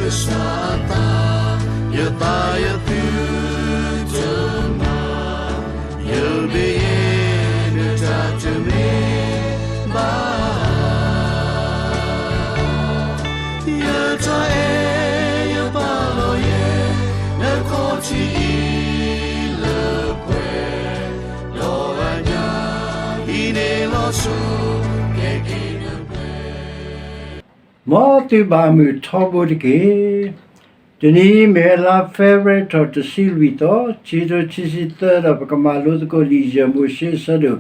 ကစၢ်အသး, ယသးယသုတမၤ, ယမ့ၢ်ယဲနတၢ်တမ့ၢ် ဘၣ်, ယတၢ်အဲၣ်ယပာ်လီၤယဲ နခီၣ်ထံးအံၤလၢပှဲၤ, ဒီးအညၣ်အံၤန့ၣ်လီၤဆီ ကဲက့ၤနပှဲၤ. မ်သုဘၣ်မုာ်ထီဘိတက့ၢ်. တနံၤအံၤမ့ၢ်ဝဲလါ February ထီၣ်တဆံလွံၢ်သီ, ခံကထိခံဆံသၢ ဒီးပကမၤလိသကိးလံာ်ယဲၢ်မိၤၡ့အဆၢဒိၣ်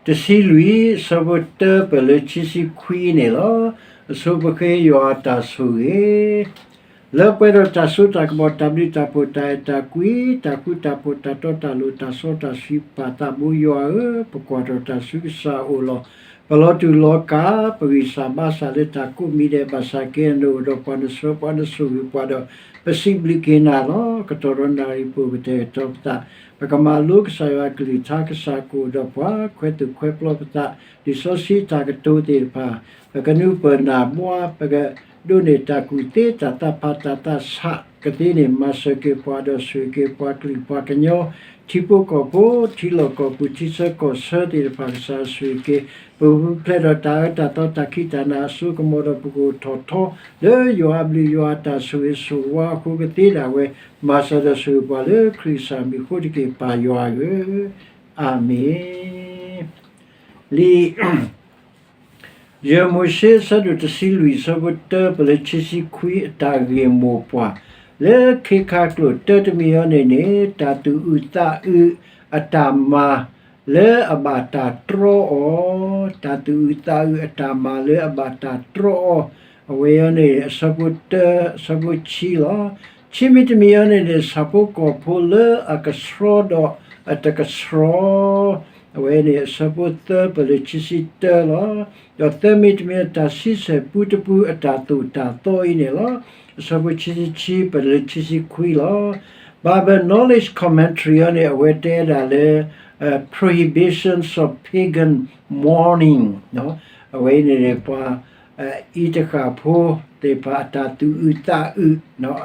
တဆံလွံၢ် အဆၢဖိတၢပၢၢ်လၢခံဆံခွံန့ၣ်လီၤ. အဆိပဃ့ယွၤအတၢ်ဆိၣ်ဂ့ၤ လၢပှဲၤဒီးတၢ်စိတၢ်ကမီၤ တၢ်ဘျုးတၢ်ဖှိၣ် တၢ်အဲၣ်တၢ်ကွံ တၢ်ဃူတၢ်ဖိးတၢ်တီတၢ်လိၤ တၢ်စီတၢ်ဆှံ ပၢ်သးဘိယွၤဧၢ, ပကွၢ်ထီၣ်တၢ်ဆူကစၢ်အအိၣ်လီၤ. ပလီၤတူာ်လီၤကာ် ပဂံၢ်စၢ်ဘါစၢ်လၢတၢ်ကိးမံၤဒဲး ဘၣ်ဆၣ်က့ နအိၣ်ဒီးပှၤနဆိၣ်ပှၤနဆိၣ်ဂ့ၤပှၤဒီး ပစံးဘျုးက့ၤနၤလီၤ. ကတီၢ်ဒီးနၣ်ရံၣ်ပူၤ ကတဲာ်ကတီၤပသး, ပကမၤလိကစၢ်ယွၤအကလုၢ်ကထါ ကစၢ်ကအိၣ်ဒီးပှၤ ခွဲးသူၣ်ခွဲးပျီပသး လံာ်စီဆှံတၢ်ကတိၤသ့ၣ်တဖၣ် ပကနုာ်ပၢၢ်နၢ်ဘှါ ပကဒိးန့ၢ်တၢ်ကူၣ်သ့ တၢ်သးဖးတၢ်သးဆးကသ့န့ၣ် မၤစၢၤက့ၤပှၤဒီးဆိၣ်ဂ့ၤက့ၤပှၤကလုာ်ပှၤကညီ ထံဖိကီၢ်ဖိ ထံလီၢ်ကီၢ်ပူၤ ထံဆၢကီၢ်ဆၢသ့ၣ်တဖၣ် ကစၢ်ဆိၣ်ဂ့ၤက့ၤ ပကပူၤဖျဲးဒီးတၢ်အၢတၢ်သီ တၢ်ခံးတၢ်နၤ အစိကမီၤဒီး ပကအိၣ်ထီၣ်ထီ လၢယွၤအဘျုးယွၤအတၢ်ဆိၣ်ဂ့ၤဆိၣ်ဝါအဃိကသ့ဒၣ်ဝဲ မၤစၢၤဒီးဆိၣ်ဂ့ၤပှၤလၢခရံာ်ကစၢ်မံၤအဃိတက့ၢ် ပၢ်ယွၤဧၢ, အၤမ့ၣ်. လံာ် ယဲၢ်မိၤၡ့အဆၢဒိၣ်တဆံလွံၢ် အဆၢဖိတၢပၢၢ်လၢခံဆံခွံ အတၢ်ဂ့ၢ်မိၢ်ပှၢ် လၢခ့ခါကျိာ် တၢတမံၤအံၤန့ၣ်န့ၣ် တၢ်သူၣ်အုးသးအုးအတၢ်မၤ လၢအဘၣ်တၢ်တြီအီၤ, တၢ်သူၣ်အုးသးအုးအတၢ်မၤလၢအဘၣ်တၢ်တြီအီၤ, အဝဲအံၤန့ၣ် အဆၢဖိတၢ အဆၢဖိခံလီၤ. ခံမံၤတမံၤအံၤန့ၣ်န့ၣ် ဆၣ်ဖိကီၢ်ဖိလၢအကဆှီဒီးအတကဆှီ အဝဲန့ၣ် အဆၢဖိသၢပၢၢ်လၢခံဆံတၢလီၤ. ဒီးသၢမံၤတမံၤ တၢ်ဆံဆဲၣ်ပူတပူအတၢ်သိၣ်တၢ်သီအံၤန့ၣ်လီၤ. အဆၢဖိခံဆံခံပၢၢ်လၢခံဆံခွံလီၤ. Bible Knowledge Commentary အံၤန့ၣ် အဝဲတဲဒၣ်လၢ prohibitions of pagan mourning အဝဲအံၤန့ၣ်န့ၣ် ပှၤ အံၤတဃၣ်ဖိသ့ၣ်တဖၣ် အတၢ်သူၣ်အုးသးအုး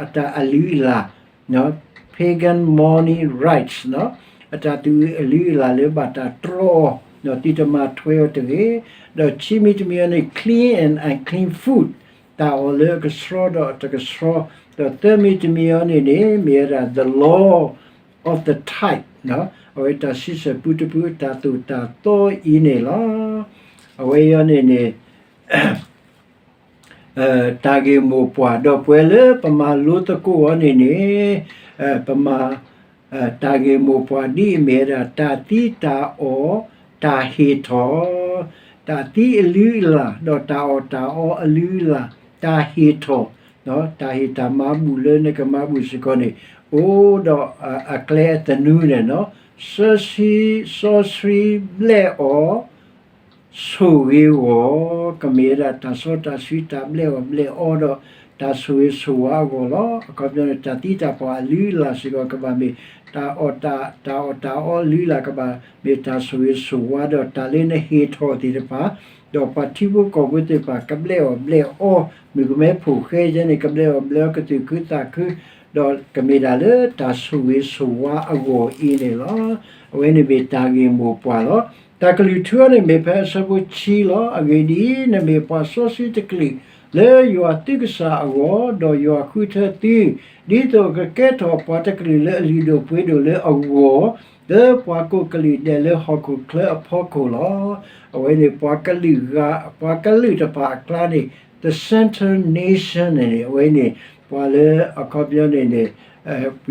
အတၢ်အလုၢ်အလၢ် pagan mourning rites အတၢ်သူၣ်အုးအလုၢ်အလၢ်လၢဘၣ်တၢ်တြီအီၤ သုတမၤထွဲအီၤတဂ့ၤ. ဒီးခံမံၤတမံၤအံၤန့ၣ် clean and unclean food တၢ်အီၣ်လၢအကဆှီဒီးအတကဆှီ, ဒီးသၢမံၤတမံၤအံၤန့ၣ်န့ၣ် မ့ၢ်ဝဲဒၣ် the law of the tithe အဝဲတၢ်ဆံဆဲၣ်ပူတပူအတၢ်သိၣ်တၢ်သီအံၤန့ၣ်လီၤ. အဝဲအံၤန့ၣ်န့ၣ် တၢ်ဂ့ၢ်မိၢ်ပှၢ် ဒီးပှဲၤလၢပမၤလိသကိးအီၤန့ၣ်န့ၣ် ပမၤ တၢ်ဂ့ၢ်မိၢ်ပှၢ်ဒ်အမ့ၢ်ဝဲဒၣ် တၢ်သံတၢ်အီၣ် တၢ်ဟ့ၣ်ထီၣ်, တၢ်သံအလုၢ်အလၢ် ဒီးတၢ်အီၣ်တၢ်အီအလုၢ်အလၢ် တၢ်ဟ့ၣ်ထီၣ်, တၢ်ဟ့ၣ်တၢ်မၤဘူၣ်လၢနကမၤဘူၣ်စ့ၢ်ကီးန့ၣ် အိၣ်ဒီးအကျဲအသနူန့ၣ် စီဆှံ စီဆှံဘျဲၣ်အီၣ် ဆိၣ်ဂ့ၤအဂီၢ်, ကမ့ၢ်ဝဲဒၣ်တၢ်စီတၢ်ဆှံ တၢ်ဘျဲၣ်အီၣ်ဘျဲၣ်အီဒီး တၢ်ဆိၣ်ဂ့ၤဆိၣ်ဝါအဂီၢ်လီၤ. အခီပညီန့ၣ် တၢ်သံတၢ်ပှၢ်အလုၢ်အလၢ်စ့ၢ်ကီး ကဘၣ်မ့ၢ် တၢ်အီၣ်တၢ် တၢ်အီၣ်တၢ်အီအလုၢ်အလၢ် ကဘၣ်မ့ၢ်တၢ်ဆိၣ်ဂ့ၤဆိၣ်ဝါ ဒီးတၢ်လၢနဟ့ၣ်ထီၣ်သ့ၣ်တဖၣ် ဒီးပှၤထံဖိကီၢ်ဖိသ့ၣ်တဖၣ် ကဘျဲၣ်အီၣ်ဘျဲၣ်အီ မုၣ်ကမဲဖိၣ်ဃဲယဲန့ၣ် ကဘျဲၣ်အီၣ်ဘျဲၣ်အီ ကသူၣ်ခုသးခု ဒီးကမ့ၢ်ဒၣ်လၢတၢ်ဆိၣ်ဂ့ၤဆိၣ်ဝါအဂီၢ်အံၤန့ၣ်လီၤ. အဝဲန့ၣ်မ့ၢ်တၢ်ဂ့ၢ်မိၢ်ပှၢ်လီၤ. တၢ်ကလုၢ်ထူအံၤန့ၣ်မ့ၢ်ဖဲအဆၢဖိခံလီၤ. အဂ့ၢ်ဒ်အံၤ, နမ့ၢ်ပှၤစီဆှံတကလုာ် လၢယွၤသုကစၢ်အဂီၢ်, ဒီးယွၤဃုထၢသု, ဒ်သိးကကဲထီၣ်ပှၤတကလုာ်လၢအလုၢ်ဒိၣ်ပှ့ၤဒိၣ်လၢအဂီၢ်, လၢပှၤကိးကလုာ်ဒဲးလၢဟီၣ်ခိၣ်ချၢအဖီခိၣ်လီၤ. အဝဲန့ၣ်ပှၤကလုာ်ဂၤ ပှၤကလုာ်တဖၣ်အကျါန့ၣ် the central nation န့ၣ် အဝဲန့ၣ် ပှၤလၢအခီပညီန့ၣ်န့ၣ်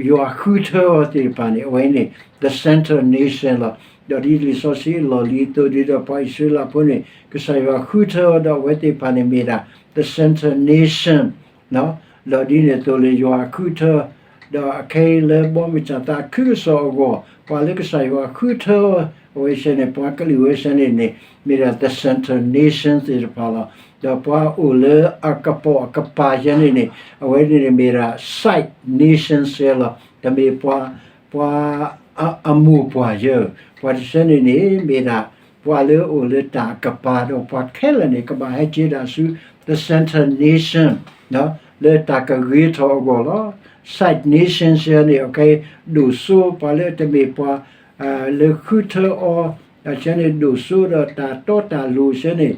ယွၤဃုထၢအီၤသ့ၣ်တဖၣ်န့ၣ် အဝဲန့ၣ် the central nation လီၤ. ဒီးဒ်လံာ်စီဆှံအလီၢ်လံၤအသိး ဒ်ဒီးပှၤအံၣ်စရ့လးဖိန့ၣ် ကစၢ်ယွၤဃုထၢအီၤဒီးအဝဲသ့ၣ်တဖၣ်န့ၣ်မ့ၢ်ဒၣ် the central nation ဒီးဒ်န့ၣ်အသိးလၢယွၤဃုထၢ ဒီးအခဲအံၤလၢဘီမုၢ်တၢ်သးခုကစီၣ်အဂီၢ် ပှၤလၢကစၢ်ယွၤဃုထၢအဝဲသ့ၣ်န့ၣ် ပှၤကလုာ်ဝဲသ့ၣ်န့ၣ်န့ၣ် မ့ၢ်ဒၣ် the central nation သ့ၣ်တဖၣ်လီၤ. ဒီးပှၤအိၣ်လၢအကပိာ်အကပၤယဲန့ၣ်န့ၣ် အဝဲန့ၣ်န့ၣ်မ့ၢ်ဒၣ် side nation သ့ၣ်လီၤ. တမ့ၢ်ပှၤ ပှၤအမိၢ်ပှၢ်ယဲ, ပှၤတဆၢန့ၣ်န့ၣ် မ့ၢ်ဒၣ်ပှၤလၢအအိၣ်လၢတၢ်အကပၤ ဒီးပှၤခဲလၢာ်န့ၣ် ကဘၣ်ဟဲက့ၤဒၣ်ဆူ the central nation ဒီး လၢတၢ်ကဂ့ၤထီၣ်အဂီၢ်လီၤ. Side Nations န့ၣ် ဒိၣ်စိပှၤလၢအတမ့ၢ်ပှၤ လၢဃုထၢအီၤ အန့ၣ် ဒိၣ်စိဒီးတၢ်တီတၢ်လိၤဆၢန့ၣ်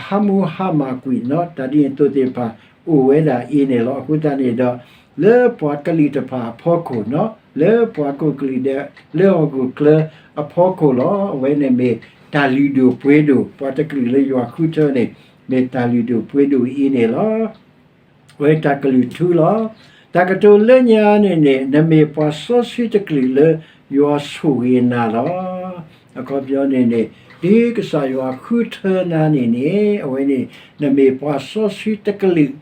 ဟးမူဟးမၢ်ကွံာ်နီၤ တၢ်ဒ်န့ၣ်အသိးသ့ၣ်တဖၣ် အိၣ်ဝဲဒၣ်အံၤန့ၣ်လီၤ. အဃိသတးန့ၣ်ဒီး လၢပှၤကလုာ်တဖၣ်အဖီခိၣ်နီၤ လၢပှၤကိးကလုာ်ဒဲး လၢဟီၣ်ခိၣ်ချၢအဖီခိၣ်လီၤ. အဝဲန့ၣ်မ့ၢ်တၢ်လုၢ်ဒိၣ်ပှ့ၤဒိၣ် ပှၤတကလုာ်လၢယွၤဃုထၢန့ၣ် မ့ၢ်တၢ်လုၢ်ဒိၣ်ပှ့ၤဒိၣ်အံၤန့ၣ်လီၤ. အဝဲတၢ်ကလုၢ်ထူလီၤ. တၢ်ကတိၤလၢညါန့ၣ်န့ၣ် နမ့ၢ်ပှၤစီဆှံတကလုာ်လၢယွၤဆိၣ်ဂ့ၤနၤလီၤ. အခီပညီန့ၣ်န့ၣ် ဒ်ကစၢ်ယွၤဃုထၢနၤန့ၣ်န့ၣ် အဝဲန့ၣ် နမ့ၢ်ပှၤစီဆှံတကလုာ်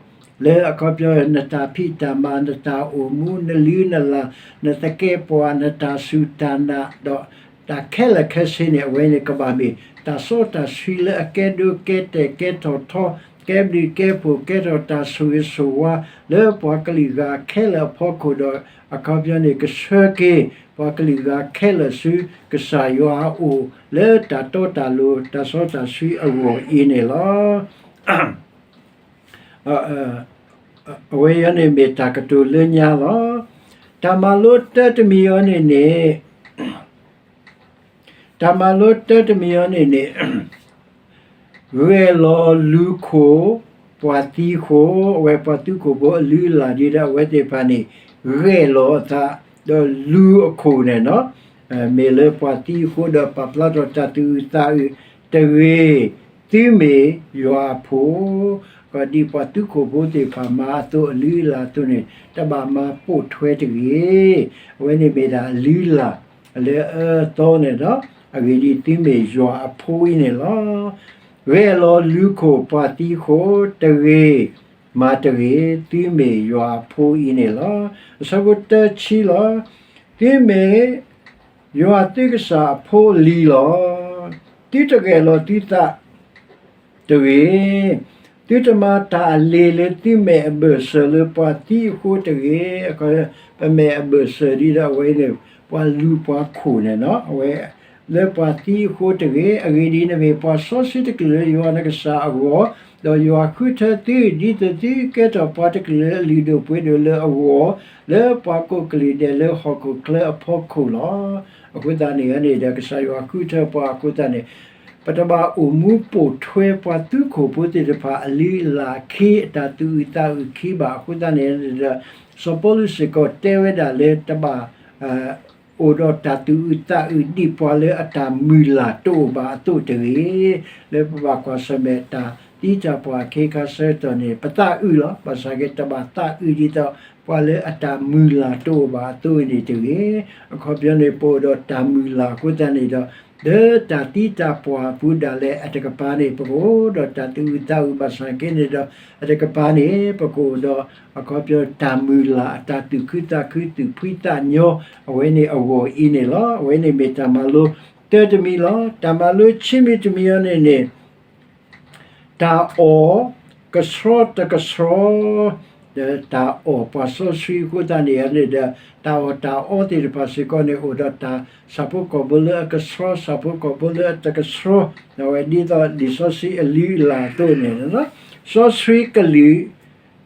လၢအခီပညီ နတၢ်ဖံးတၢ်မၤ နတၢ်အိၣ်မူ နလုၢ်နလၢ် နသကဲးပဝး နတၢ်စူၢ်တၢ်နာ် ဒီးတၢ်ခဲလၢာ်ခဲဆ့န့ၣ် အဝဲန့ၣ်ကဘၣ်မ့ၢ် တၢ်စီတၢ်ဆှံလၢအကဲဒိကဲတဲာ်ကဲထီၣ်ထီ ကဲဘျုးကဲဖှိၣ် ကဲထီၣ်တၢ်ဆိၣ်ဂ့ၤဆိၣ်ဝါ လၢပှၤကလုာ်ဂၤခဲလၢာ်အဖီခိၣ်ဒီး အခီပညီန့ၣ် ကဆှၢက့ၤ ပှၤကလုာ်ဂၤခဲလၢာ်ဆူကစၢ်ယွၤအအိၣ် လၢတၢ်တီတၢ်လိၤ တၢ်စီတၢ်ဆှံအဂီၢ်အံၤန့ၣ်လီၤ. အဝဲအံၤန့ၣ်မ့ၢ်တၢ်ကတိၤလၢညါလီၤ. တၢ်မၤလိတၢတမံၤအံၤန့ၣ်န့ၣ် တၢ်မၤလိတၢတမံၤအံၤန့ၣ်န့ၣ် ဂဲၤလီၤလူၤခိၣ် ပှၤသံဃိၣ် အဝဲပှၤသူခိၣ်ဖိအလုၢ်အလၢ်ဒ်ဒီးအဝဲသ့ၣ်တဖၣ်န့ၣ် ဂဲၤလီၤအသး ဒီးလူၤအခိၣ်န့ၣ်နီၤ မ့ၢ်လၢပှၤသံဃိၣ်ဒီးပာ်ဖျါထီၣ်တၢ်သူၣ်အုးသးအုးတဂ့ၤ, သုမ့ၢ်ယွၤအဖိ, ကဒ်ပှၤသူခိၣ်ဖိသ့ၣ်တဖၣ်မၤအသိးအလုၢ်အလၢ်အသိးန့ၣ် တဘၣ်မၤပိာ်ထွဲတဂ့ၤ. အဝဲန့ၣ်မ့ၢ်ဒၣ်အလုၢ်အလၢ်လၢအအၢအသီန့ၣ်ဒီး အဂ့ၢ်ဒ်အံၤ သုမ့ၢ်ယွၤအဖိအံၤန့ၣ်လီၤ. ဂဲၤလီၤလူၤခိၣ်ပှၤသံဃိၣ်တဂ့ၤ, မၤတဂ့ၤ, သုမ့ၢ်ယွၤအဖိအံၤန့ၣ်လီၤ. အဆၢဖိတဆံလီၤ. သုမ့ၢ်ယွၤသုကစၢ်အဖိအလံၤလီၤ. သုတဂဲၤလီၤသုသးတဂ့ၤ. သုတမၤတၢ်အလ့ၤလၢသုမဲာ်အဘၢၣ်စၢၤလၢပှၤသံအဃိတဂ့ၤ. ပမဲာ်အဘၢၣ်စၢၤဒ်ဒီးအဝဲန့ၣ် ပှၤလူၤပှၤခိၣ်န့ၣ်နီၤ အဝဲ လၢပှၤသံအဃိတဂ့ၤ. အဂ့ၢ်ဒ်အံၤ နမ့ၢ်ပှၤစီဆှံတကလုာ်လၢယွၤနကစၢ်အဂီၢ်, ဒီးယွၤဃုထၢသု ဒ်သိးသုကဲထီၣ်ပှၤတကလုာ်လၢအလုၢ်ဒိၣ်ပှ့ၤဒိၣ်လၢအဂီၢ်, လၢပှၤကိးကလုာ်ဒဲးလၢဟီၣ်ခိၣ်ချၢအဖီခိၣ်လီၤ. အဃိသတးန့ၣ်န့ၣ်ဒီး ကစၢ်ယွၤဃုထၢပှၤအဃိသတးန့ၣ် ပတဘၣ်အိၣ်မူပိာ်ထွဲပှၤသူခိၣ်ဖိသ့ၣ်တဖၣ်အလုၢ်အလၢ်ခံ အတၢ်သူၣ်အုးသးအုးခံဘၣ်. အဃိသတးန့ၣ်ဒီး စီၤပီလူးစ့ၢ်ကီးတဲဝဲဒၣ်လၢတဘၣ် အိၣ်ဒီးတၢ်သူၣ်အုးသးအုးဒ်ပှၤလၢအတၢ်မုၢ်လၢ်တအိၣ်ဘၣ်အသိးတဂ့ၤ. လၢပဘၣ်ကွၢ်ဆၢၣ်မဲာ်တၢ်သံတၢ်ပှၢ်အခ့အခါဆၢကတီၢ်န့ၣ် ပသးအုးလီၤ. ဘၣ်ဆၣ်က့ တဘၣ်သးအုးဒ်သိး ပှၤလၢအတၢ်မုၢ်လၢ်တအိၣ်ဘၣ်အသိးန့ၣ်တဂ့ၤ. အခီပညီန့ၣ် ပအိၣ်ဒီးတၢ်မုၢ်လၢ်အဃိသတးန့ၣ်ဒီး လၢတၢ်သံတၢ်ပှၢ်အပူၤဒၣ်လဲာ်အတကပၤန့ၣ် ပကအိၣ်ဒီးတၢ်သူၣ်အုးသးအုးဘၣ်ဆၣ်က့န့ၣ်ဒီး အတကပၤန့ၣ် ပကအိၣ်ဒီး အခီပညီတၢ်မုၢ်လၢ်အတၢ်သူၣ်ခုသးခုသူၣ်ဖှံသးညီ အဝဲန့ၣ်အဂီၢ်အံၤန့ၣ်လီၤ. အဝဲန့ၣ်မ့ၢ်တၢ်မၤလိတၢတမံၤလီၤ. တၢ်မၤလိဆံမံၤတမံၤအံၤန့ၣ်န့ၣ် တၢ်အီၣ်ကဆှီတကဆှီ, ဒီးတၢ်အီၣ်ပှၤစီဆှံအဃိသတးန့ၣ်န့ၣ်ဒီး တၢ်အီၣ်တၢ်အီသ့ၣ်တဖၣ်စ့ၢ်ကီးန့ၣ် အိၣ်ဒီးတၢ်ဆၣ်ဖိကီၢ်ဖိလၢအကဆှီ ဆၣ်ဖိကီၢ်ဖိလၢအတကဆှီ, အဝဲဒ်သိးလံာ်စီဆှံအလုၢ်အလၢ်အသိးန့ၣ် စီဆှံကလုာ်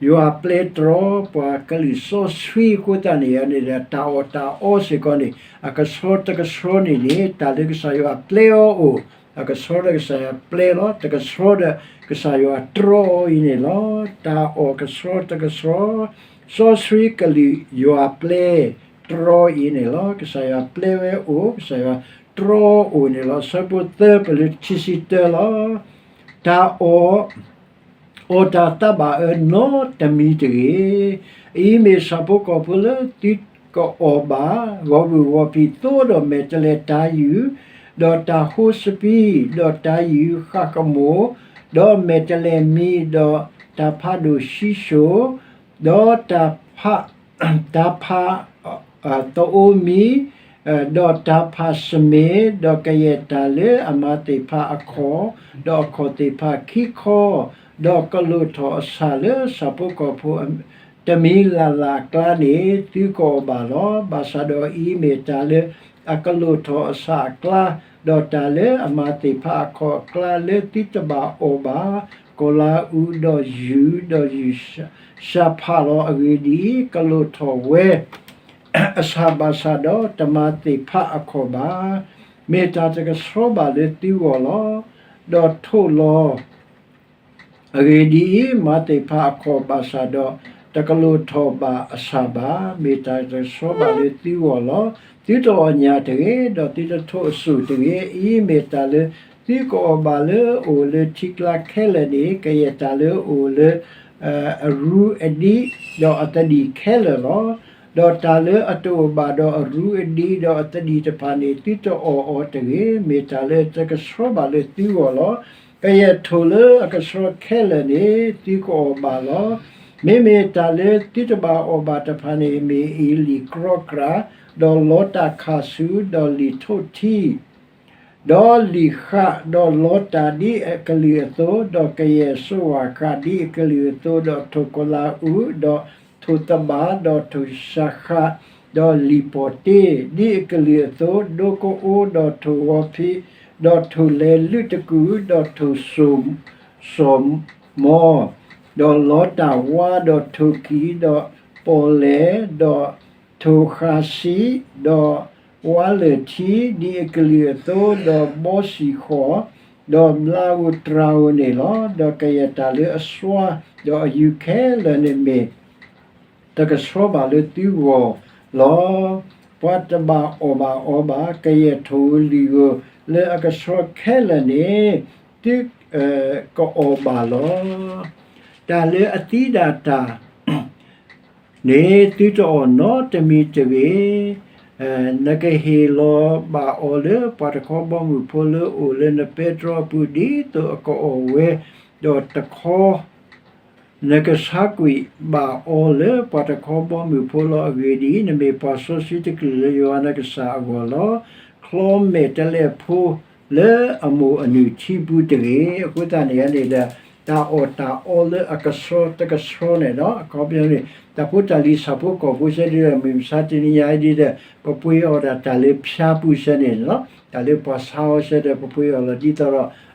ယွၤပျဲတြီ ပှၤကလုာ်စီဆှံအဃိသတးန့ၣ်န့ၣ်ဒီး တၢ်အီၣ်တၢ်အီစ့ၢ်ကီးန့ၣ် အကဆှီတကဆှီန့ၣ်န့ၣ် တၢ်လၢကစၢ်ယွၤပျဲအီၤအိၣ်, အကဆှီဒီးကစၢ်ယွၤပျဲလီၤ, တကဆှီဒီးကစၢ်ယွၤတြီအီၤအံၤန့ၣ်လီၤ. တၢ်အီၣ်ကဆှီတကဆှီ, စီဆှံကလုာ်ယွၤပျဲတြီအံၤန့ၣ်လီၤ. ကစၢ်ယွၤပျဲဝဲအိၣ်, ကစၢ်ယွၤတြီအိၣ်န့ၣ်လီၤ. ဆၢဖိသၢပလၢခံဆံတၢလီၤ. တၢ်အီၣ် အီၣ်တၢ်သးဘၣ်အၢနီတမံၤတဂ့ၤ. အအံၤမ့ၢ်ဆၣ်ဖိကီၢ်ဖိလၢသုကအီၣ်ဘၣ် ဂီၤဘုၣ်ဂီၤဖံးသိဒီးမဲာ်တဲးလဲးတၤယုၢ်, ဒီးတၢ်ဟိစပံး, ဒီးတၤယုၢ်ဃၣ်ကမိၣ်, ဒီးမဲာ်တဲးလဲးမံ, ဒီးတၢ်ဖးဒိၣ်ဆံစိၣ်, ဒီးတၢ်ဖး တၢ်ဖး သအိမံၤ, ဒီးတၢ်ဖးစမ့ၣ်, ဒီးကယဲၢ်တၢ်လၢအမၤသ့ၣ်တဖၣ်အခီၣ်, ဒီးအခီၣ်သ့ၣ်တဖၣ်ခံခီ, ဒီးကလိၣ်ထီၣ်အဆၣ်လၢဆၣ်ဖိကီၢ်ဖိတမံၤလၢ်လၢ်အကျါန့ၣ် သုကအီၣ်ဘၣ်လီၤ. ဘၣ်ဆၣ်ဒီးအအံၤမ့ၢ်တၢ်လၢအကလိၣ်ထီၣ်အဆၣ်အကျါ, ဒီးတၢ်လၢအမၤသ့ၣ်တဖၣ်အခီၣ်အကျါလၢသုတဘၣ်အီၣ်ဘၣ် ကီၤလၤအူဒီးယုၢ်, ဒီးယုၢ်ၡၤဖးလီၤ. အဂ့ၢ်ဒ်အံၤ, ကလိာ်ထီၣ်ဝဲ အဆၣ်ဘၣ်ဆၣ်ဒီး တမၤသ့ၣ်ဖးအခီၣ်ဘၣ်. မ့ၢ်တၢ်တကဆှီဘၣ်လၢသုဂီၢ်လီၤ. ဒီးထိၣ်လီၤ. အဂ့ၢ်ဒ်အံၤ, မၤသ့ၣ်ဖးအခီၣ်ဘၣ်ဆၣ်ဒီး တကလိာ်ထီၣ်ဘၣ်အဆၣ်ဘၣ်. မ့ၢ်တၢ်တကဆှီဘၣ်လၢသုဂီၢ်လီၤ. သုတအီၣ်ညၣ်တဂ့ၤ, ဒီးသုတထိးအစိၣ်တဂ့ၤ. အံၤမ့ၢ်တၢ်လၢသုကအိၣ်ဘၣ်လၢအအိၣ်လၢထံကျါခဲလၢာ်န့ၣ် ကယဲၢ်တၢ်လၢအအိၣ်လၢ အရူအဒံး ဒီးအသဒံးခဲလၢာ်လီၤ. ဒီးတၢ်လၢအတအိၣ်ဘၣ်ဒီးအရူအဒံးဒီးအသဒံးတဖၣ်န့ၣ် သုတအီၣ်အီၤတဂ့ၤ. မ့ၢ်တၢ်လၢတကဆှီဘၣ်လၢသုဂီၢ်လီၤ. ကယဲၢ်ထိၣ်လၢအကဆှီခဲလၢာ်န့ၣ် သုကအီၣ်ဘၣ်လီၤ. မ့မ့ၢ်တၢ်လၢသုတဘၣ်အီၣ်ဘၣ်တဖၣ်န့ၣ် မ့ၢ်အံၤလံာ်ကြီကြၢ်, ဒီးလီတၢ်ခၣ်ဆူၣ်, ဒီးလံာ်ထိးထံ ဒီးလံာ်ဃး, ဒီးလီတၢ်ဒ်အကလုာ်အသိး, ဒီးကယဲၢ်စိဝၢ်ဃးဒ်အကလုာ်အသိး, ဒီးထိၣ်ကီၤလၤအူ, ဒီးထိၣ်သဘၣ်, ဒီးထိၣ်ၡၤဃး, ဒီးလံာ်ပီၣ်တ့, ဒ်အကလုာ်အသိး, ဒိကအိ, ဒီးထိၣ်ဂီၤဖံး, ဒီးထိၣ်လဲၤလုၢ်တကူၣ်, ဒီးထိၣ်စိၣ်, စိၣ်မီ, ဒီးလီတၢ်ဝါ, ဒီးထိၣ်ကံၢ်, ဒီးပီၣ်လဲၣ်, ဒီးထိၣ်ဃၣ်စံး, ဒီး ဝါလၢၢ်ထံ, ဒ်အကလုာ်အသိး, ဒီးဘီစံၣ်ဃီၣ်, ဒီးဘျါဧိၤတြၤဧိၤန့ၣ်လီၤ. ဒီးကယဲၢ်တၢ်လၢအစွါ, ဒီးအယူၤခဲလၢာ်န့ၣ်မ့ၢ် တကဆှီဘၣ်လၢသုဂီၢ်လီၤ. ပှၤတဘၣ်အီၣ်ဘၣ်အီၤဘၣ်. ကယဲၢ်ထိၣ်ဧိၤလံာ်ဧိၤလၢအကဆှီခဲလၢာ်န့ၣ် သုကအီၣ်ဘၣ်လီၤ. တၢ်လၢအသံဒၣ်တၢ် န့ၣ် သုတအီၣ်နီတမံၤတဂ့ၤ. နကဟ့ၣ်လီၤဘၣ်အီၤလၢပှၤတခီဘီမုၢ်ဖိလၢအိၣ်လၢနပဲတြီအပူၤ ဒ်သိးအကအီၣ်ဝဲ, ဒီးတခီ နကဆါကွံာ်ဘၣ်အီၤလၢပှၤတခီဘီမုၢ်ဖိလီၤ. အဂ့ၢ်ဒ်အံၤ, နမ့ၢ်ပှၤစီဆှံတကလုာ်လၢယွၤနကစၢ်အဂီၢ်လီၤ. ချီမဲာ်တလဲၣ်ဖိလၢအမိၢ်အနုၢ်ထံပူၤတဂ့ၤ. အဃိသတးန့ၣ်န့ၣ်ဒီး တၢ်အီၣ်တၢ်အီလၢအကဆှီတကဆှီန့ၣ်ဒီး အခီပညီန့ၣ် တၢ်ဖိတၢ်လံၤဆၣ်ဖိကီၢ်ဖိစဲဒ်ဒီး မုၢ်မဆါတနံၤညါအံၤဒ်ဒီး ပပှ့ၤအီၣ်ဒၣ်တၢ်လၢဖၠါပူၤစဲန့ၣ်လီၤ. တၢ်လၢပှၤဆါအီၤစဲဒီး ပပှ့ၤအီၣ်လီၤဒ်သိးဒီး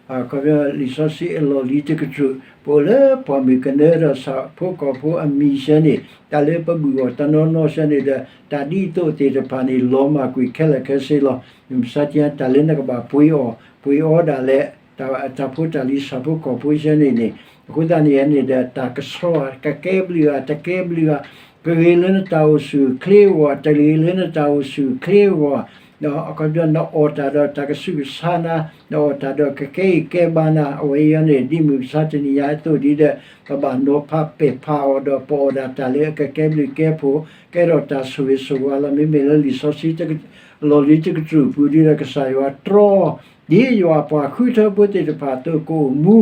အခီပညီလံာ်စီဆှံအလီၢ်လံၤတကတြူၢ် ပအိၣ်လၢပှၢ်မုၢ်ကနၢဒီးဆၣ်ဖိကီၢ်ဖိအမံၤစဲန့ၣ် တၢ်လၢပဘုၣ်အီၣ်တနီၤနီၤစဲန့ၣ်ဒီး တၢ်ဒ်သိးသ့ၣ်တဖၣ်န့ၣ် လီၤမၢ်ကွံာ်ခဲလၢာ်ခဲဆ့လီၤ. မုၢ်မဆါတနံၤညါ တၢ်လၢနကဘၣ်ပှ့ၤအီၣ် ပှ့ၤအီဒၣ်လဲာ် တၢ်ဖိတၢ်လံၤဆၣ်ဖိကီၢ်ဖိစဲန့ၣ်န့ၣ် အဃိသတးန့ၣ်န့ၣ်ဒီး တၢ်ကဆှီဧါ ကကဲဘျုးဧါ တကဲဘျုးဧါ ကဂ့ၤလၢနတၢ်အိၣ်ဆူၣ်အိၣ်ချ့အဂီၢ် တဂ့ၤလၢနတၢ်အိၣ်ဆူၣ်အိၣ်ချ့အဂီၢ် ဒီးအခီပညီနအီၣ်တၢ်ဒီးတၢ်ကဆူးကဆါနၤ နအီၣ်တၢ်ဒီးကကဲအံၤကဲဘါနၤ အဝဲအံၤန့ၣ် ဒ်မုၢ်မဆါတနံၤညါအသိးဒ်ဒီး ပဘၣ်နီၤဖးပဲာ်ဖးအီၤဒီး ပအီၣ်ဒၣ်တၢ်လၢအကကဲဘျုးကဲဖှိၣ် ကဲထီၣ်တၢ်ဆိၣ်ဂ့ၤဆိၣ်ဝါလီၤ. မ့မ့ၢ်လၢလံာ်စီဆှံ လီၢ်လံၤတကတြူၢ်အပူၤဒ်ဒီး ကစၢ်ယွၤတြီ ဒ်ယွၤပှၤဃုထၢဖိသ့ၣ်တဖၣ်အသိး ကအိၣ်မူ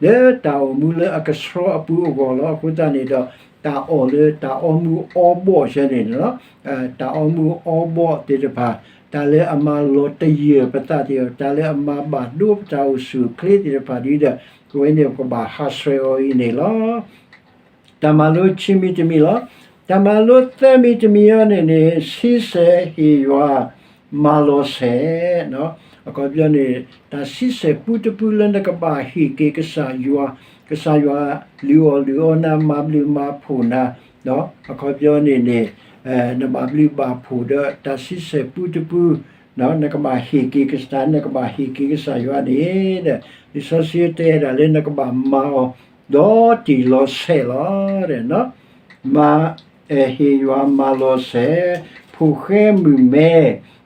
လၢတၢ်အိၣ်မူလၢအကဆှီအပူၤအဂီၢ်လီၤ. အဃိသတးန့ၣ်ဒီး တၢ်အီၣ်လၢတၢ်အီမူအီဘီၣ်စဲန့ၣ်လီၤ. တၢ်အီမူအီဘီၣ်သ့ၣ်တဖၣ် တၢ်လၢအမၤလီၤတယၢၢ်ပသးသ့ၣ်တဖၣ် တၢ်လၢအမၤဘၣ်ဒိပတၢ်အိၣ်ဆူၣ်အိၣ်ချ့သ့ၣ်တဖၣ်ဒ်ဒီး အဝဲန့ၣ်ပကဘၣ်ဟးဆှဲးအီၤအံၤန့ၣ်လီၤ. တၢ်မၤလိခံမံၤတမံၤလီၤ. တၢ်မၤလိသၢမံၤတမံၤအံၤန့ၣ်န့ၣ် ဆံဆဲၣ်ဟ့ၣ်ယွၤမၤလီၤဆဲး, အခီပညီန့ၣ် တၢ်ဆံဆဲၣ်ပူတပူလၢနကဘၣ်ဟ့ၣ်က့ၤကစၢ်ယွၤ, ကစၢ်ယွၤလုၢ်အီၣ်လုၢ်အီနၤ မၤဘျုးမၤဖှိၣ်နၤ, အခီပညီန့ၣ်န့ၣ် နဘၣ်ဘျုးဘၣ်ဖှိၣ်ဒီးတၢ်ဆံဆဲၣ်ပူတပူ နကဘၣ်ဟ့ၣ်က့ၤကစၢ် နကဘၣ်ဟ့ၣ်က့ၤကစၢ်ယွၤန့ၣ်ဒီး လံာ်စီဆှံတဲဒၣ်လၢနကဘၣ်မၤအီၤ ဒီးတ့ၢ်လီၤဆဲးလီၤ. မၤ ဟ့ၣ်ယွၤမၤလီၤဆဲး, ဖိၣ်ဃဲမုၣ်မဲ,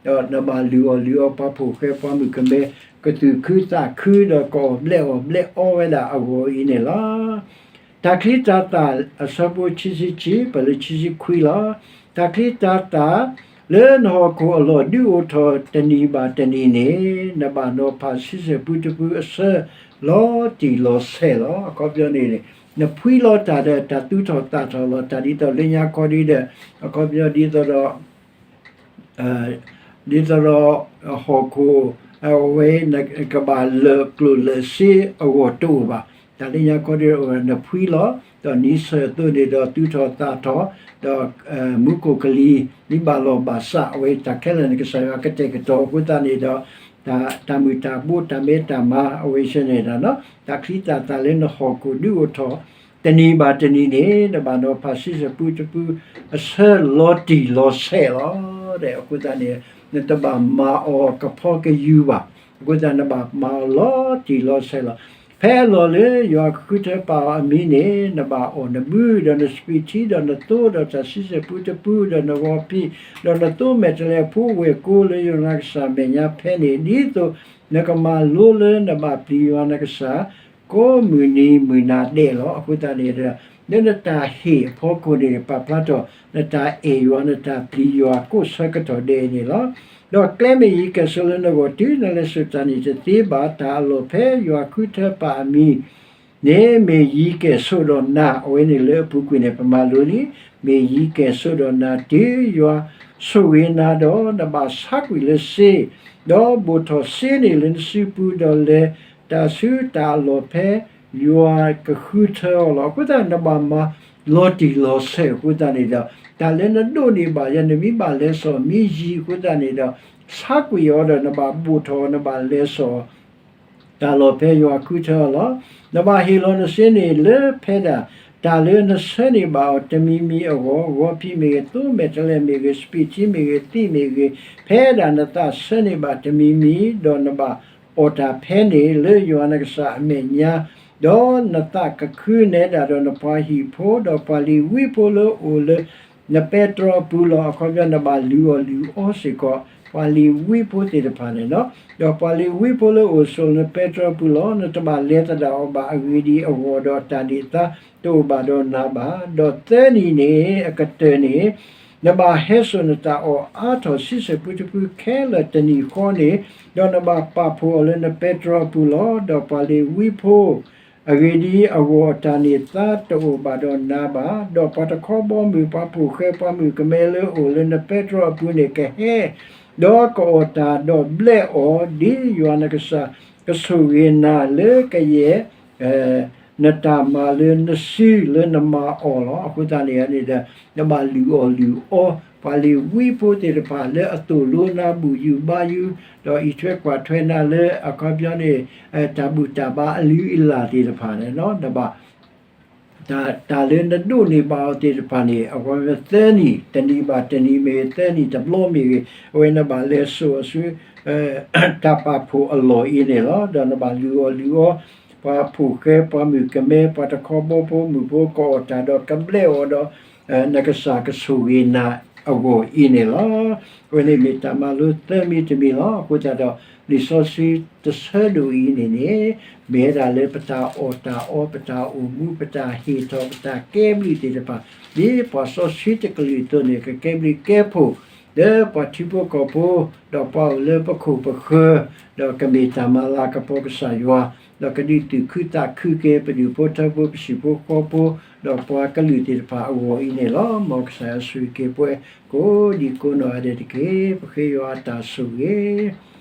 ဒီးနဘၣ်လုၢ်အီၣ်လုၢ်အီပှၤဖိၣ်ဃဲပှၤမုၣ်ကမဲ ကသူၣ်ခုသးခုဒီးကအီၣ်ဘျဲၣ်အီၣ်ဘျဲၣ်အီဝဲဒၣ်အဂီၢ်အံၤန့ၣ်လီၤ. တၢ်ချံတၢ်သၣ်အဆၢဖိခံဆံခံ ပလၢခံဆံခွံလီၤ. တၢ်ချံတၢ်သၣ်လၢနဟီၣ်ခိၣ်အလီၢ်ဒုးအိၣ်ထီၣ်တနံၤဘၣ်တနံၤန့ၣ် နဘၣ်နီၤဖးဆံဆဲၣ်ပူတပူအဆၢ လီၤတံၢ်လီၤဆဲးလီၤ. အခီပညီန့ၣ် နဖှံလီၤတၢ်ဒီးတၢ်သူၣ်ထီၣ်သးထီၣ်လီၤ. တၢ်ဒ်သိးလၢညါခီဒ်ဒီး အခီပညီဒ်သိးဒီး ဒ်သိးဒီး ဟီၣ်ခိၣ် အဝဲ ကဘၣ်လၢာ်ကျိၣ်လၢာ်စ့အဂီၢ်တအိၣ်ဘၣ်. တၢ်လၢညါခီဒ်ဒီး နဖှံလီၤ ဒီးနံၤဆၢၣ်အသိးန့ၣ်ဒီးသူၣ်ထီၣ်သးထီၣ် ဒီးမူခိၣ်ကလံၤ မ့ၢ်ဘၣ်လီၢ်ဘၣ်စး အဝဲတၢ်ခဲလၢာ်န့ၣ် ကစၢ်ယွၤကတဲာ်ကတီၤအဃိသတးန့ၣ်ဒီး တၢ်မုၢ်တၢ်ဘိ တၢ်မဲတၢ်မါ အဝဲဆဲန့ၣ်ဒီး တၢ်ချံတၢ်သၣ်လၢနဟီၣ်ခိၣ်ဒုးအိၣ်ထီၣ် တနံၤဘၣ်တနံၤန့ၣ် နဘၣ်နီၤဖးဆံးစၢၤပူတပူအဆၢလီၤတံၢ်လီၤဆဲးလီၤ. အဃိသတးန့ၣ် နတဘၣ်မၤအီၤကဖီကယူၤဘၣ်. အဃိသတးနဘၣ်မၤအီၤလီၤတံၢ်လီၤဆဲးလီၤ. ဖဲအလီၢ်လၢယွၤဃုထၢပာ်အီၤအမံၤန့ၣ် နဘၣ်အီၣ်နဘု ဒီးနစပံးထံ ဒီးနသိ ဒီးတၢ်ဆံးစၢၤပူတပူ ဒီးနဂီၤဖံး ဒီးနသိမဲာ်တဲးလဲးဖိဝဲၢ်ကိလၢယွၤနကစၢ်မဲာ်ညါဖဲန့ၣ် ဒ်သိးနကမၤလိလၢနဘၣ်ပျံၤယွၤနကစၢ် ကိးမုၢ်နံၤမုၢ်နၤဒဲးလီၤ. အဃိသတးန့ၣ်ဒီး လၢနတၢ်ဟ့ၣ်အဖီခိၣ်န့ၣ် ပာ်ဖျါထီၣ် နတၢ်အဲၣ်ယွၤ နတၢ်ပျံၤယွၤကိးဆၢကတီၢ်ဒဲးအံၤန့ၣ်လီၤ. ဒီးကျဲမ့ၢ်ယံၤကဲၣ်ဆိးလၢနဂီၢ် တုၤနလဲၤစိာ်တၢ်န့ၣ်တသ့ဘၣ်. တၢ်အလီၢ်ဖဲယွၤဃုထၢပာ်အမံၤ န့ၣ်မ့ၢ်ယံၤကဲၣ်ဆိးဒီးနၤ, အဝဲန့ၣ်လၢအပူၤကွံာ်န့ၣ် ပမၤလိလံ, မ့ၢ်ယံၤကဲၣ်ဆိးဒီးနၤ တုၤယွၤဆိၣ်ဂ့ၤနၤဒီး နဘၣ်ဆါကွံာ်လၢစ့, ဒီးဘိၣ်ထီၣ်စ့န့ၣ်လၢနစုပူၤ ဒီးလဲၤတၢ်ဆူတၢ်အလီၢ်ဖဲယွၤကဃုထၢအီၤလီၤ. အဃိသတး နဘၣ်မၤလီၤတံၢ်လီၤဆဲးအဃိသတးန့ၣ်ဒီး တၢ်လၢနဒိးန့ၢ်ဘၣ်ယၤ နမ့ၢ်ဘၣ်လဲၤစိာ်မ့ၢ်ယံၤအဃိသတးန့ၣ်ဒီး ဆါကွံာ်အီၤဒီး နဘၣ်ဘိၣ်ထီၣ် နဘၣ်လဲၤစိာ် တၢ်လီၢ်ဖဲယွၤဃုထၢအီၤလီၤ. နဘၣ်ဟ့ၣ်လီၤနစ့န့ၣ်လၢဖဲဒၣ် တၢ်လၢနဆၢန့ၢ်ဘၣ်အီၤတမံၤမံၤအဂီၢ်, ဂီၤဖံးမ့ၢ်ဂ့ၤ, သိမဲာ်တဲးလဲးမ့ၢ်ဂ့ၤ, စပံးထံမ့ၢ်ဂ့ၤ, သံးမ့ၢ်ဂ့ၤ, ဖဲဒၣ်နသးဆၢန့ၢ်ဘၣ်တမံၤမံၤ, ဒီးနဘၣ်အီၣ်တၢ်ဖဲန့ၣ်လၢယွၤနကစၢ်အမဲာ်ညါ, ဒီးနသးကခုနဲဒၣ်ဒီးနပှၤဟံၣ်ဖိ, ဒီးပှၤလ့ၤဝံဖိလၢအိၣ်လၢနပဲတြီအပူၤလီၤ. အခီပညီ နဘၣ်လုၢ်အီၣ်လုၢ်အီစ့ၢ်ကီး ပှၤလ့ၤဝံဖိသ့ၣ်တဖၣ်န့ၣ်လီၤ. ဒီးပှၤလ့ၤဝံဖိလၢအိၣ်ဆိးလၢနပဲတြီအပူၤလီၤ. နတဘၣ်လဲၤသဒၣ်အီၤဘၣ်. အဂ့ၢ်ဒ်အံၤ, အဂီၢ်ဒီးအတၢ်န့ၢ်သါတအိၣ်ဘၣ်ဒီးနၤဘၣ်. ဒီးသၢနံၤန့ၣ်အကတၢၢ်န့ၣ် နဘၣ်ဟဲစိာ်နတၢ်အီၣ်အါထီၣ်ဆံးစၢၤပူတပူခဲလၢာ်တနံၤဃီန့ၣ်, ဒီးနဘၣ်ပာ်ဖှိၣ်အီၤလၢနပဲတြီအပူၤလီၤ. ဒီးပှၤလ့ၤဝံဖိ အဂ့ၢ်ဒ်အံၤ, အဂီၢ်အတၢ်န့ၢ်သါတအိၣ်ဘၣ်ဒီးနၤဘၣ်. ဒီးပှၤတခီဘီမုၢ်, ပှၤဖိၣ်ဃဲ, ပှၤမုၣ်ကမဲလၢအိၣ်လၢနပဲတြီအပူၤန့ၣ် ကဟဲ ဒီးကအီၣ်တၢ်ဒီးဘျဲးအီၤ, ဒ်ယွၤနကစၢ်ကဆိၣ်ဂ့ၤနၤလၢကယဲၢ် နတၢ်မၤလၢနစုလၢနမၤအီၤလီၤ. အဃိသတးန့ၣ်န့ၣ်ဒီး နဘၣ်လုၢ်အီၣ်လုၢ်အီ ပှၤလ့ၤဝံဖိသ့ၣ်တဖၣ်လၢအသိၣ်လိနၤ ဘူၣ်ယုာ်ဘါယုာ် ဒီးအံးထွဲကွၢ်ထွဲနၤလၢအခီပညီန့ၣ် တၢ်ဘူၣ်တၢ်ဘါအလုၢ်အလၢ်သ့ၣ်တဖၣ်န့ၣ် နဘၣ် တၢ်လၢနဒိးန့ၢ်ဘၣ်အီၤသ့ၣ်တဖၣ်န့ၣ် အဝဲသၢနံၤ တနံၤဘၣ်တနံၤမ့ၢ်ဂ့ၤ, သၢနံၤတဘျီမ့ၢ်ဂ့ၤ, အဝဲနဘၣ်လဲၤစိာ်အီၤဆူ တၢ်ပာ်ဖှိၣ်အလီၢ်အံၤန့ၣ်လီၤ. ဒီးနဘၣ်လုၢ်အီၣ်လုၢ်အီ ပှၤဖိၣ်ဃဲ, ပှၤမုၣ်ကမဲ, ပှၤတခီဘီဖိမုၣ်ဖိ ကအီၣ်တၢ်ဒီးကဘျဲးအီၤဒီး နကစၢ်ကဆိၣ်ဂ့ၤနၤအဂီၢ်အံၤန့ၣ်လီၤ. အဝဲန့ၣ်မ့ၢ်တၢ်မၤလိသၢမံၤတမံၤလီၤ. အဃိသတးဒီး လံာ်စီဆှံတဆၢဒိၣ်အံၤန့ၣ်န့ၣ် မ့ၢ်ဝဲဒၣ်လၢပတၢ်အီၣ်တၢ်အီ, ပတၢ်အိၣ်မူ, ပတၢ်ဟ့ၣ်ထီၣ်, ပတၢ်ကဲဘျုးသ့ၣ်တဖၣ် ဒ်ပှၤစီဆှံတကလုာ်အသိးန့ၣ် ကကဲဘျုးကဲဖှိၣ် လၢပှၤထံဖိကီၢ်ဖိ ဒီးပှၤအိၣ်လၢပခိၣ်ပဃၢၤ ဒီးကမ့ၢ်တၢ်မၤလၤကပီၤကစၢ်ယွၤ ဒီးကဒုးသူၣ်ခုသးခုက့ၤပဒူၣ်ဖိထၢဖိ ပဟံၣ်ဖိဃီဖိ ဒီးပှၤကလုာ်သ့ၣ်တဖၣ်အဂီၢ်အံၤန့ၣ်လီၤ. မ်ကစၢ်ယွၤဆိၣ်ဂ့ၤက့ၤပှၤကိးဒံကိးနီၢ်ဂၤဒဲးတက့ၢ်. ပဃ့ယွၤအတၢ်ဆိၣ်ဂ့ၤ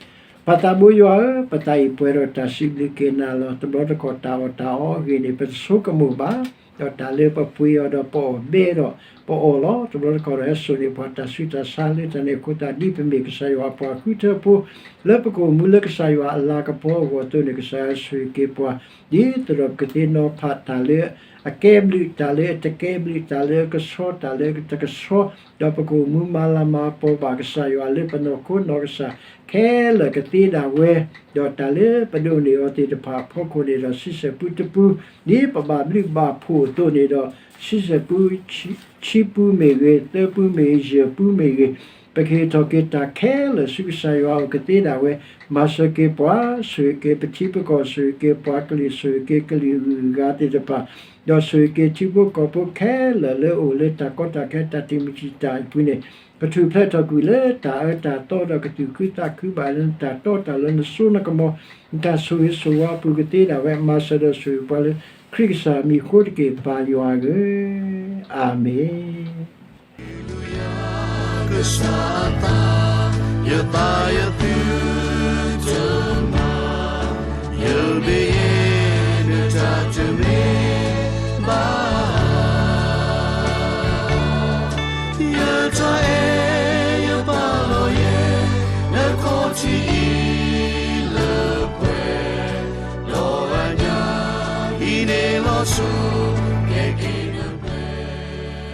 ပၢ်သးဘိယွၤဧၢ, ပသးအံၤပှဲၤဒီးတၢ်စံးဘျုးက့ၤနၤလီၤ. တဘျီတခီၣ်တၢ်အီၣ်တၢ်အီအဂ့ၢ်န့ၣ် ပတဆိကမိၣ်ဘၣ်, ဒီးတၢ်လၢပပှ့ၤအီၤဒီးပအီၣ်ဘဲဒီးပအီၣ်လီၤ. တဘျီတခီၣ်ဒီးဟဲစိာ်န့ၢ်ပှၤတၢ်ဆူးတၢ်ဆါလၢတၢ်န့ၣ်အဃိသတး ဒ်ပမ့ၢ်ကစၢ်ယွၤအပှၤဃုထၢဖိ လၢပကအိၣ်မူလၢကစၢ်ယွၤအလၤကပီၤအဂီၢ်အသိးန့ၣ် ကစၢ်ယွၤဆိၣ်ဂ့ၤက့ၤပှၤ ဒ်သိးဒီးပကသ့ၣ်နီၣ်ဖးတၢ်လၢအကဲဘျုး တၢ်လၢအတကဲဘျုး တၢ်လၢအကဆှီ တၢ်လၢအတကဆှီ ဒီးပကအိၣ်မူမၤလၤမၤကပီၤဘၣ်ကစၢ်ယွၤလၢပနီၢ်ခိနီၢ်ကစၢ် ခဲလၢာ်ကသ့ဒၣ်ဝဲ, ဒီးတၢ်လၢပဒိးန့ၢ်အီၤသ့ၣ်တဖၣ်အဖီခိၣ်န့ၣ်ဒီး ဆံးစၢၤပူတပူ ဒ်ပဘၣ်ဘျုးဘၣ်ဖှိၣ်အသိးန့ၣ်ဒီး ဆံးစၢၤပူ ဆံပူမ့ၢ်ဂ့ၤ, သၢပူမ့ၢ်ဂ့ၤ, ယဲၢ်ပူမ့ၢ်ဂ့ၤ, ပကဟ့ၣ်ထီၣ်က့ၤတၢ်ခဲလၢာ်ဆူကစၢ်ယွၤအအိၣ်ကသ့ဒၣ်ဝဲ, မၤစၢၤက့ၤပှၤ, ဆိၣ်ဂ့ၤက့ၤပထံပကီၢ်, ဆိၣ်ဂ့ၤက့ၤပှၤကလုာ်, ဆိၣ်ဂ့ၤက့ၤကလုာ်ဂုၤအဂၤသ့ၣ်တဖၣ်, ဒီးဆိၣ်ဂ့ၤက့ၤထံဖိကီၢ်ဖိခဲလၢာ်လၢအိၣ်လၢတၢ်ကီတၢ်ခဲတၢ်တံာ်မုၢ်တံာ်တာ်အပူၤန့ၣ်, ကထူၣ်ဖျဲးထီၣ်ကွံာ်လၢတၢ်အၢတၢ်သီဒီးကသူၣ်ခုသးခုဘၣ်လၢနတၢ်တီတၢ်လိၤနစိနကမီၤ, နတၢ်ဆိၣ်ဂ့ၤဆိၣ်ဝါအပူၤကသ့ဒၣ်ဝဲ, မၤစၢၤဒီးဆိၣ်ဂ့ၤပှၤလၢခရံာ်ကစၢ်အမံၤအဃိတက့ၢ် ပၢ်ယွၤဧၢ, အၤမ့ၣ်.